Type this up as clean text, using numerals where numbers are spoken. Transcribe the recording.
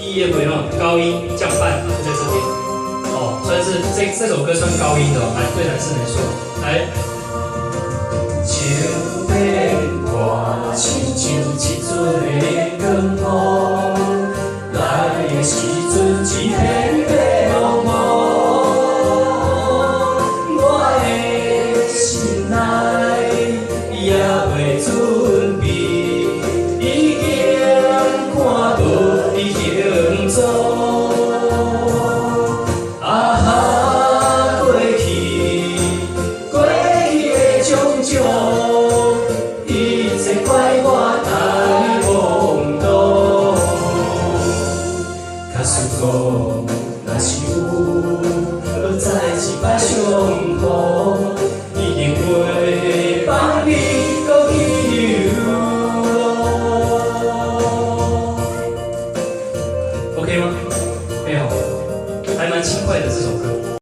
E F 有沒有高音降半就在這邊，哦，算是這首歌算高音的哦，來對男生來說，來。情變卦，親像一陣的狂風，來的時陣一片白茫茫，我的心內猶未準備，已經看到你行蹤。啊哈，過去，過去的種種，一切怪我太懵懂。假使講，若是有再一擺相逢，一定會放你閣去流浪。OK 嗎？沒有，還蠻輕快的這首歌。